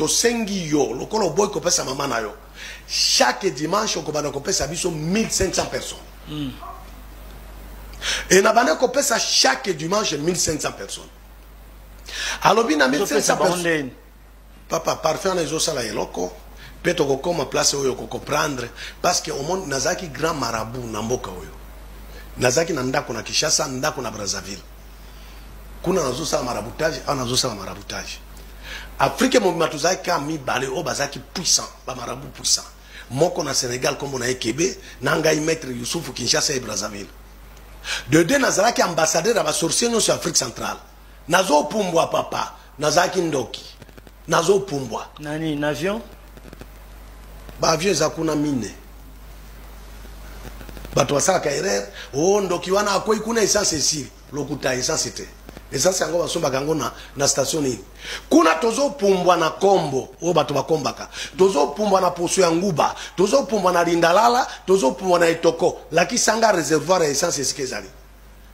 Tosengi yo, lokola oboyi kopesa mama na yo, chaque dimanche okobanda kopesa biso 1500 personnes. E na bande kopesa chaque dimanche 1500 personnes. Alobi na 1500 personnes. Papa, parfum wana ezosala eloko mpe tokokoma place oyo okocomprendre, parce que omoni, nazalaki grand marabout na mboka oyo. Nazalaki na ndako na Kinshasa, ndako na Brazzaville. Kuna nazosala maraboutage, awa nazosala maraboutage. Afrique mobima tozalaki kaka mibale oyo bazalaki puissant, ba marabout puissant. Moko na Sénégal kombo na ye Kebe, na ngai maître Youssouf Kinshasa et Brazzaville. De deux, nazalaki ambassadeur ya ba sorcier nyonso ya Afrique centrale. Nazopumbwa papa, nazalaki ndoki. Nazopumbwa. Nani, na avion? Ba avion eza kuna mine. Bato basalaka erreur, oh ndoki wana akwei kuna essence esili. Lokuta, essence te. Essence yango basombaka yango na station nini? Kuna tozopumbwa na kombo oyo bato bakombaka. Tozopumbwa na poso ya nguba, tozopumbwa na lindalala, tozopumbwa na etoko. Lakisanga réservoir ya essence esika ezali.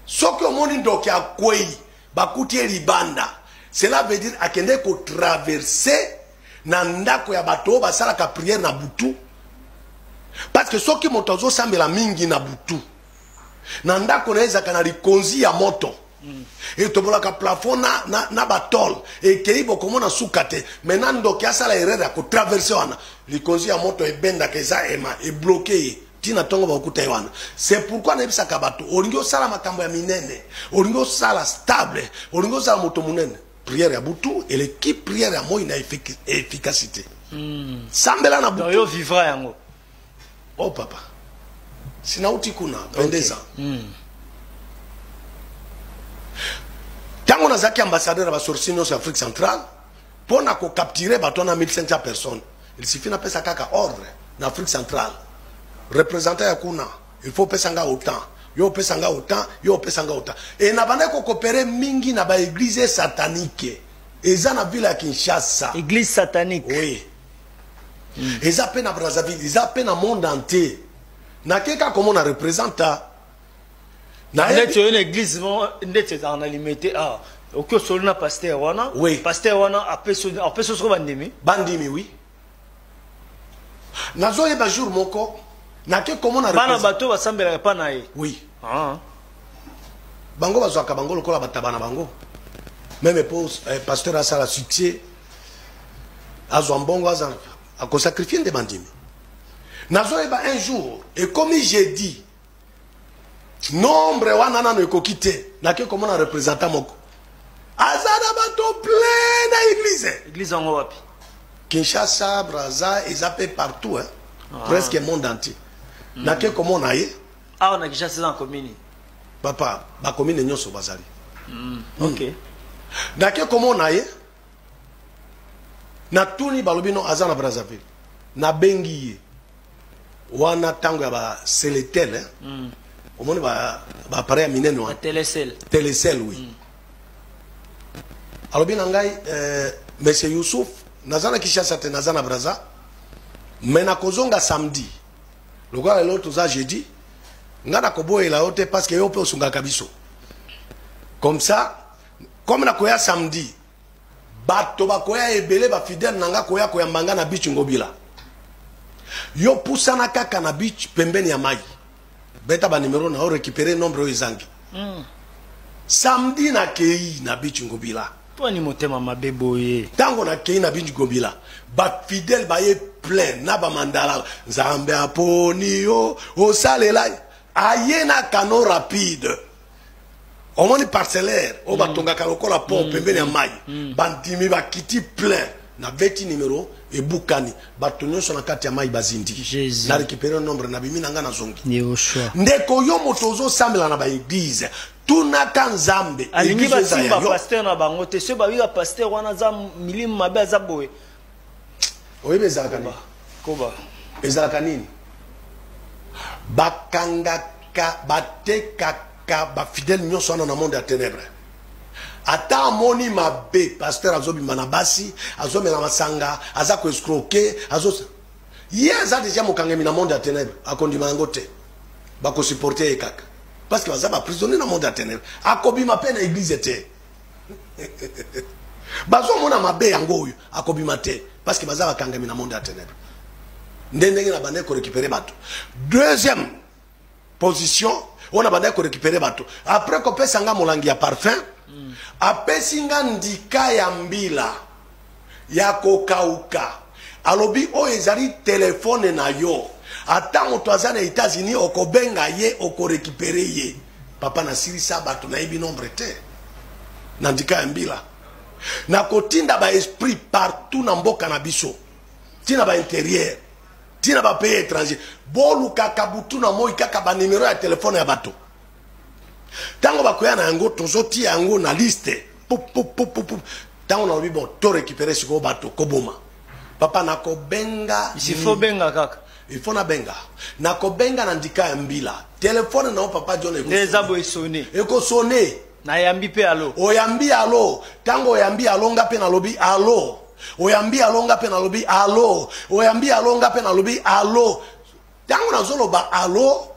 Soki omoni ndoki akwei, bakuti ye libanda, cela veut dire akende kotraverse na ndako ya bato oyo basalaka prière na butu. Parce que soki moto azosambela mingi na butu, na ndako na ye ezalaka na likonzi ya moto. Etobolaka plafond na batole, ekei bokomona suka te. Maintenant ndoki asala erreur ya kotraverse wana, likonzi ya moto ebendaka, eza ema ebloke ye ntina ntongo bakokuta ye wana. C'est pourquoi nayebisaka bato, olingi osala makambo ya minene, olingi osala stable, olingi osala moto monene, prière ya butu eleki prière ya moi na efficacité. Sambela na butu. Yo vivra yango. Oh papa, sinauti kuna 22 ans. Ntango nazalaki ambassadeur ya basorcier nyonso ya Afrique centrale, mpo na kokapture bato wana 1500 personnes, il suffit napesa kaka ordre na Afrique centrale. Représentant ya kuna, il faut opesa nga autant, yo opesa nga autant, yo opesa nga autant. E na bandaki kokopere mingi na baeglise satanique eza na ville ya Kinshasa. Église satanique. Oui. Eza mpe na Brazzaville, eza mpe na monde entier. Nake kaka komona représentant. Neti oyo na église ndeti ezalaka na Limete awa, oki osoli na pasteur wana. Oui. Pasteur wana apesi soko bandimi. Bandimi, oui. Nazoyeba jour moko nake komona bana bato basambelaka epa na ye. Oui. Ah. Bango bazwaka bango lokola bataba na bango. Même po pasteur asala succès, azwa mbongo, aza akosacrifie nde bandimi. Nazoyeba un jour ekomi jeudi, nombre wana nano ekoki te, nake komona représentant moko aza na bato plein na église. Église yango wapi? Kinshasa, Brazza, eza mpe partout, hein? Ah. Presque monde entier. Nake komona ye. Awa na Kinshasa eza na commune? Papa, bacommune nyonso bazali. Ok. Nake komona ye, natuni, balobi no aza na Brazzaville. Nabengi ye wana ntango ya baseletel, eh? Omoni baappareil ya minene wana. Telecel. Telecel, oui. Alobi na ngai, monsieur Youssouf, naza na Kinshasa te, naza na Braza, mais nakozonga samedi. Lokola lelo toza jeudi, ngai nakoboyela yo te, parce que yo mpe osungaka biso. Comme ça, comme nakoya samedi, bato bakoya ebele, bafidèle na nga koya koyamba nga na beach Ngobila. Yo pusana kaka na beach pembeni ya mai, beta banimero na yo, récupérer nombre oyo ezangi. Samedi nakei na beach Ngobila. Twani motema mabe boye? Ntango nakei na beach Ngobila, bafidèle baye plein na bamandala. Nzambe aponi yo osalela. Aye na canot rapide, omoni parcellaire oyo batongaka lokola pont pembeni ya mai. Bandimi bakiti plein, nabeti numero, ebukani, bato nyonso na kati ya mai bazindi. Jésus. Na récupéré nombre, nabimi na nga, nazongi. Yehoshua. Ndeko, yo moto ozosambela na baeglise, tunaka Nzambe. Alingi Église eza ya basimba yo. pasteur na bango te. Soki babika pasteur wana aza milimo mabe, aza boye. Oyebi ezalaka nini? Koba. Ezalaka nini? Bakangaka, batekaka bafidèle nyonso wana na monde ya ténèbre. Ata amoni mabe, pasteur azobima na basi, azomela masanga, aza koescroquer, azo ye aza déjà mokangemi na monde ya ténèbre, akondima yango te. Bakosupporte ye kaka parce que baza baprisonnier na monde ya ténèbre. Akobima mpe na église te. Bazomona mabe yango oyo akobima te, parce que baza bakangami na monde ya ténèbre. Nde ndenge na bandaki korécupérer bato. Deuxième position oyo na bandaki korécupérer bato, après kopesa nga molangi ya parfum, apesi nga ndika ya mbila ya kokauka. Alobi oyo ezali telefone na yo, ata moto aza na États-Unis, okobenga ye, okorécupérer ye. Papa, nasilisa bato, nayebi nombre te. Na ndika ya mbila, nakotinda baesprit partout na mboka na biso, ntina baintérieur, ntina bapays étranger. Bolukaka butu na moi kaka banimero ya telefone ya bato. Ntango bakoya na yango, tozotia yango na liste. Pupupupupu, ntango nalobi bon, to récupérer sikoyo bato koboma, papa, nakobenga. Il faut benga kaka. Il faut nabenga, nakobenga na ndika ya mbila telefone na yo, papa John. Nde eza boye, sonne. Ekosonner. Nayambi mpe allô. Oyambi allô. Ntango oyambi allô, nga mpe nalobi allô. Oyambi allô, nga mpe nalobi allô. Oyambi allô, nga mpe nalobi allô. Ntango nazoloba allô,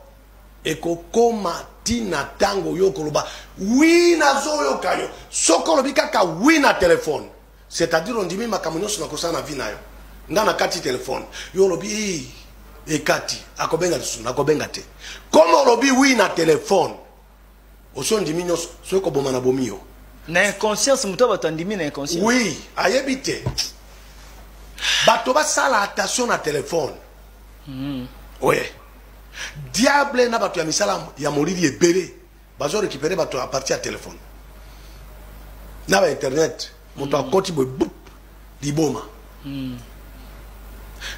ekokoma ntina ntango oyo okoloba oui, nazoyoka yo. Soki olobi kaka oui na telefone, c'est-à-dire ondimi makambo nyonso nakosala na vie na yo. Nga na kati telefone, yo olobi ekati, akobenga lisusu, nakobenga te. Comme olobi oui na telefone, osi ondimi nyonso. Soki koboma na bomi yo. Na inconscience, moto bato andimi na inconscience. Oui, ayebi te. Bato basala attention na telefone. Oye diable na bato ya misala ya molili ebele bazorécupérer bato à partir ya telefone na bainternet. Moto akoti boye, bup, liboma.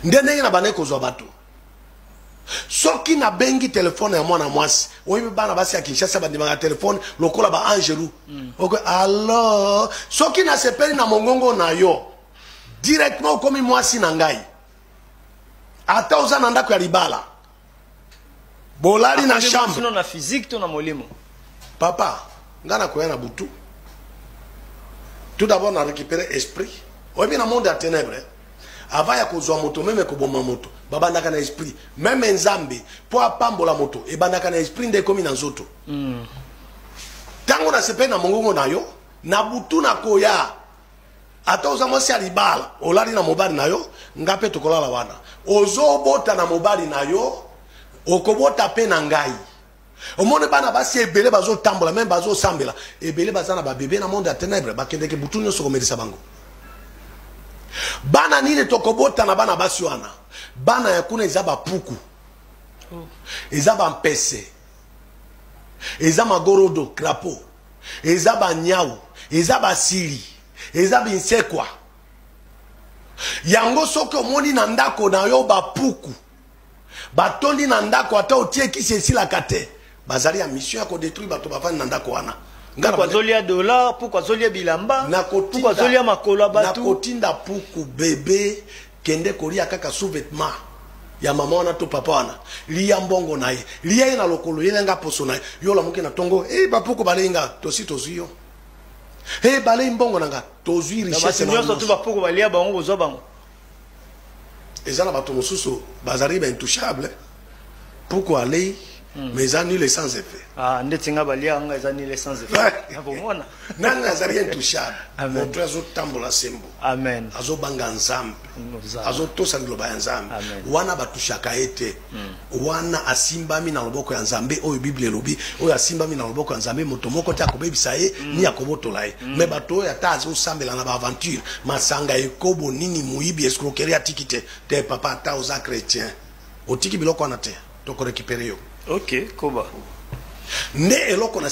Nde ndenge na bandaki kozwa bato. Soki nabengi telefone ya mwana mwasi, oyebi bana basi ya Kinshasa bandimaka telefone lokola baangelu. Ok, alors soki nasepeli na mongongo na yo, directement okomi mwasi na ngai. Ata oza na ndako ya libala, bolali na chambre. Sino na physique to na molimo? Papa, nga nakoya na butu. Tout d'abord na récupérer esprit. Oyebi, na monde ya ténèbre, avant ya kozwa moto, même koboma moto, babandaka na esprit. Même Nzambe, mpo apambola moto, ebandaka na esprit nde ekomi na nzoto. Ntango nasepeli na mongongo na yo, na butu nakoya. Ata oza mwasi ya libala, olali na mobali na yo, nga mpe tokolala wana. Ozobota na mobali na yo, okobota mpe na ngai. Omoni bana basi ebele bazotambola, même bazosambela, ebele baza na babebe na monde ya ténèbre. Bakendeke butu nyonso komelisa bango. Bana nini tokobota na bana basi wana? Bana ya kuna eza bapuku, eza bampese, eza magorodo, crapaud, eza banyau, eza basili, eza binsekwa. Yango soki omoni na ndako na yo bapuku batondi na ndako, ata otie kisi esilaka te, bazali ya mission ya kodétruire bato bavandi na ndako wana. Puku azolia dollar, puku azolia bilamba, puku azolia makolo ya bato. Nakotinda puku bebe, kende kolia kaka sous-vêtement ya mama wana to papa wana, lia mbongo na ye, lia ye na lokolo, yelenga poso na ye. Yo olamuki na ntongo, e bapuku balei nga, tosi tozwi yo, e balei mbongo na nga, tozwi richesse. Nyonso tu bapuku balia bango, bozwa bango. Eza na bato mosusu bazali baintouchable. Puku alei, mais eza nul et sans effet. Ah, ndeti nga balia nga, eza nul et sans effet, nakomona. Nani azali intouchable? Moto azotambola sembo. Amen. Azobanga Nzambe, azotosa liloba ya Nzambe, wana batushaka ye te. Wana asimbami na loboko ya Nzambe. Oyo Bible elobi, oyo asimbami na loboko ya Nzambe, moto moko te akobebisa ye ni akobotola ye. Mais bato oyo ata azosambela na baaventure, masanga, ekobo, nini, moyibi, escroquerie, atiki te te. Papa, ata oza chrétien, otiki biloko wana te, tokorécupérer yo. Ok, koba. Nde eloko na